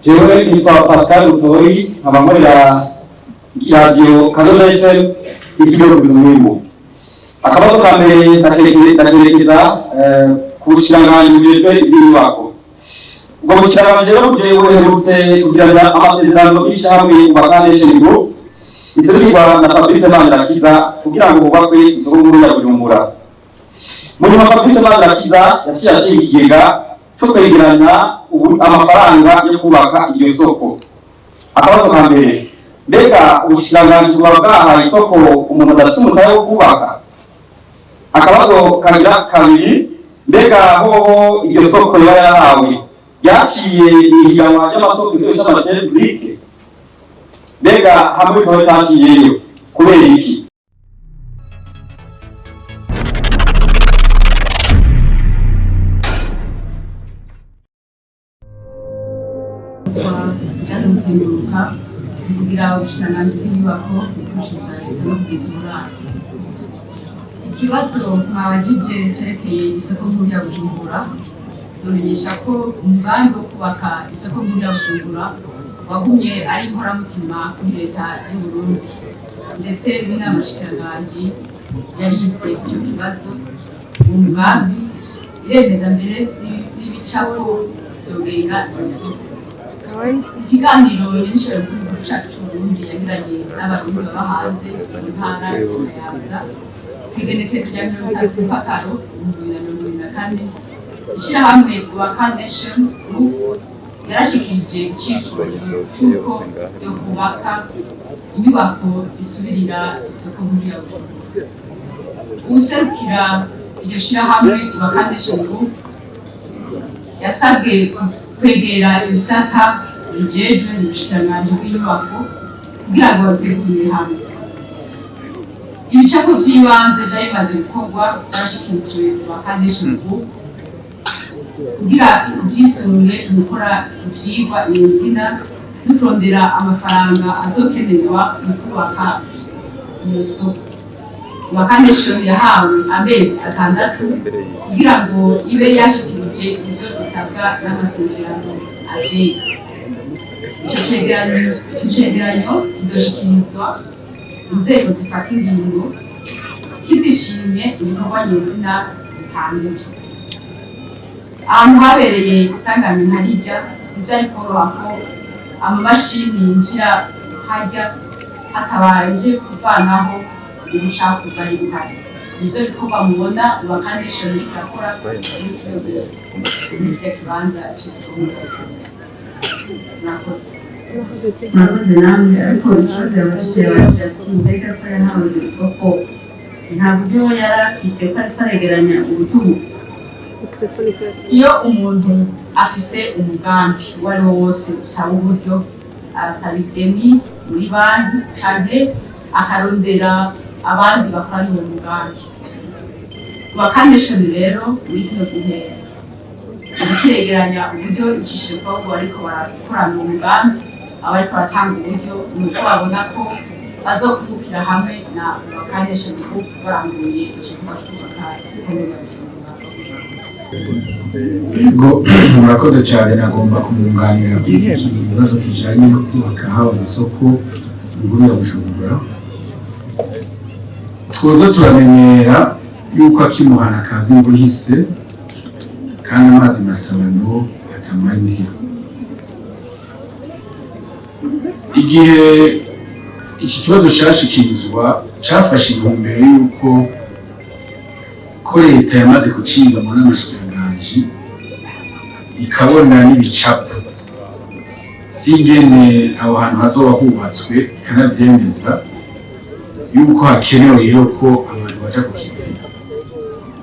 Jewe nitwa Pascal Butoyi, nkaba nkorera iradiyo Kazoza FM y'ikigo Umwimbu. Akabazo ka mbere ndakerekeza ku bushikiranganji bujejwe iby'inyubako. Ubwo bushikiranganji rero buherutse kugirana amasezerano y'ishirahamwe Ubaka Nation Group iserukirwa na Fabrice Manirakiza kugira ngo hubakwe isoko nkuru ya Bujumbura. Mu nyuma Fabrice Manirakiza yaciye ashinga ikigega cyo kwegeranya amafaranga yo kubaka iryo soko. Akabazo ka mbere: mbega ubushikiranganji buba bwahaye isoko umuntu adafite umutahe wo kubaka? Akabazo kagira kabiri: mbega hoho iryo soko yaba yarahawe ryaciye ihiganwa ry'amasoko ikoresha ama marchés publics? Mbega hamwe bitaba bitaciyeyo, kubera iki? Jeanne Mukenguruka, kugira ubushikiranganji bw'inyubako, ibikoresho vya leta no kugwiza uburaro. Ikibazo mwabajije cerekeye isoko nkuru ya Bujumbura, nomenyesha ko umugambi wo kubaka isoko nkuru ya Bujumbura wagumye ari inkoramutima kuri leta y'u Burundi, ndetse n'inama nshikiranganji yashize ico kibazo mu mugambi, iremeza mbere n'ibicapo vyogenga iyo soko. Ikiganiro Minisitiri w'igihugu cyacu cy'Uburundi yagiranye n'Abarundi baba hanze mu ntara ya Kayanza kw'igenekerezo rya 30 Mukakaro 2024, ishyirahamwe Ubaka Nation Group yarashikirije icyifuzo cy'uko yo kubaka inyubako isubirira isoko nkuru ya Bujumbura. Uwuserukira iryo shyirahamwe Ubaka Nation Group yasabwe kwegera ibisata bijejwe mu bushikiranganji bw'inyubako kugira ngo babitegurire hamwe. Ibicapo vy'ibanze vyari bimaze gukorwa vyarashikirijwe Ubaka Nation Group kugira ivyisunge mu gukora ivyigwa nyezina no kurondera amafaranga azokenerwa mu kubaka iyo soko. Ubaka Nation yahawe amezi 6 kugira ngo ibe yashikirije ivyo isabwa n'amasezerano agenga. Ico cegeranyo kizoshikirizwa inzego zifata ingingo, kizishimye ibikorwa nyezina bitangure. Ahantu habereye isanganya nka rirya, ntivyari koroha ko amamashini yinjira harya hatabanje kuvanaho ubucafu bwari buhari. Nivyo bikorwa mubona Ubaka Nation irakora muri kirya kibanza c'isoko nkuru ya Bujumbura. Murakoze. Murakoze namwe. Ariko ikibazo yabajije ati: mbega ko yahawe iryo soko, nta buryo yari afise, ko ariko aregeranya uburyo? Iyo umuntu afise umugambi uwo ari wo wose usaba uburyo, arasaba ideni muri banki canke akarondera abandi bakorana uwo mugambi. Ubaka Nation rero muri kino gihe ikiregeranya uburyo icishije kubabo bariko barakorana uwo mugambi. Abariko baratanga uburyo ni uko babona ko bazokungukira hamwe na Ubaka Nation Group baranguye igikorwa co kubaka isoko nkuru ya Bujumbura. Yego, murakoze cyane. Nagomba kumwunganira ku kibazo kijanye no kubaka habuze isoko nkuru ya Bujumbura. Twoza turamenyera yuko akimuhana kazi imvura ihise, kandi amazi masabano atamara imvura. Igihe iki kibazo cashikirizwa, cafashe intumbero yuko ko leta yamaze kuciga mu nama nshikiranganji, ikabona n'ibicapo vy'ingene aho hantu hazoba hubatswe, ikanavyemeza yuko hakenewe rero ko abantu baja kukigurira.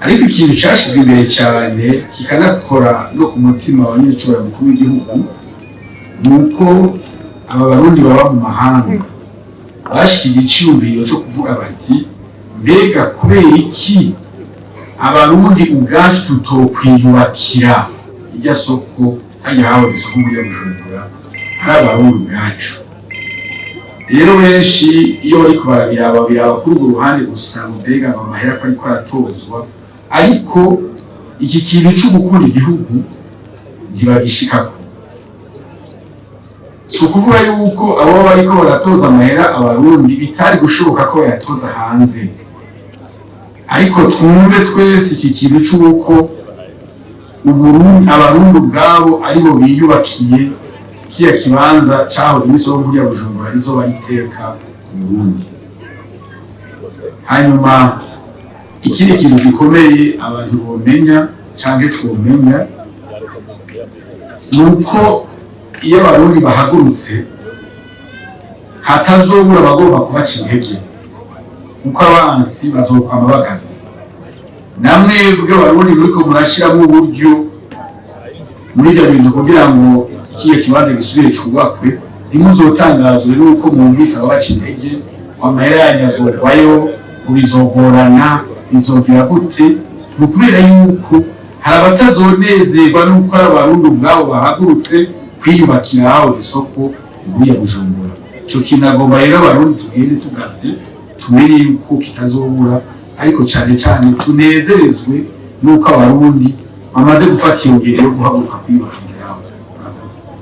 Ariko ikintu cashizwe imbere cyane, kikanakora no ku mutima wa nyiricubahiro mukuru w'igihugu, ni uko aba Barundi baba mu mahanga bashikije iciyumviro co kuvuga bati: mbega kubera iki Abarundi ubwacu tutokwiyubakira irya soko hajya hahoze isoko muri Bujumbura, ari Abarundi ubwacu? Rero benshi iyo bariko barabiraba, biraba kuri urwo ruhande gusa, ngo mbega ngo amahera ko ariko aratozwa, ariko iki kintu cyo gukunda igihugu ntibagishikako. Si ukuvuga yuko abo bariko baratoza amahera Abarundi bitari gushoboka ko bayatoza hanze, ariko twumve twese iki kintu c'uko Uburundi, Abarundi ubwabo aribo biyubakiye kiya kibanza cahoze n'isoko nkuru ya Bujumbura, rizoba iteka ku Burundi. Hanyuma ikindi kintu gikomeye abantu bomenya canke twomenya ni uko iyo Abarundi bahagurutse hatazobura abagomba kubaca intege, kuko abansi bazokwama bagavye. Namwebwe Abarundi muriko murashiramwo uburyo muri ivyo bintu kugira ngo kiyo kibanza gisubire cubakwe, ntimuzotangazwe n'uko mwumvise ababaca intege ngo amahera yanyu azogwayo, ngo bizogorana, bizogira gute. Ni ukubera yuko hari abatazonezerwa n'uko ari Abarundi ubwabo bahagurutse kwiyubakira aho isoko nkuru ya Bujumbura. Ico kintu agomba rero Abarundi tugende tugavye, tumenye yuko kitazobura, ariko cane cane tunezerezwe n'uko Abarundi bamaze gufata iyo ngendo yo guhaguruka kwiyubakira.